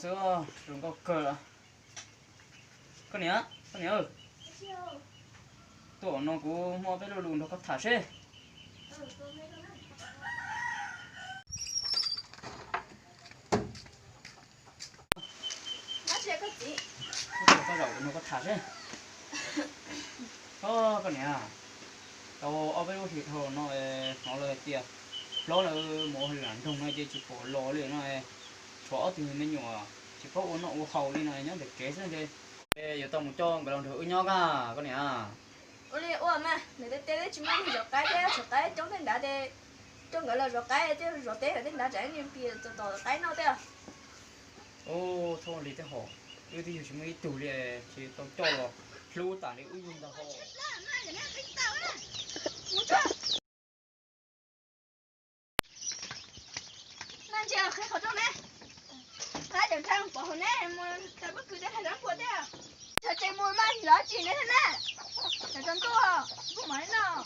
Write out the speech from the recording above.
Xwb, zoo nkauj kawg. Koj niam, koj niam, tuaj no kuv muaj peb lo lus nrog koj tham seb. Koj zaum kuv nrog koj tham seb. Koj niam, tau ob peb lub hlis dhau no hnov lawv hais tias hlob lawv mus ua lam nroog no ces tsis pom los li no, tshuav ob tug me nyuam tsis paub ua noj ua haus li no nyob ntawm tsev xwb ces yuav tau mus coj nkawd los nrog wb nyob koj niam. Ua li ua mas, nws tej teb tsis muaj neeg zov qaib thiab, zov qaib coob tej nrad ces coj nkawd los zov qaib thiab zov teb tej nrad tsam ib niag pis txom txom qaib noj thiab. Ub, txhob li thiab hos, wb twb yog tsis muaj ib tug li, tsis tau coj los hlub tas li wb yug ntag hos. Mas ntsia qhib qhov rooj ne, qab cov ntshav pov hauv ne, mus tau pob kws thiab hais lov npua thiab. Txog tsev mus mas lov tsis ne thiab na, cov tsaus ntuj, kuv mam li noj.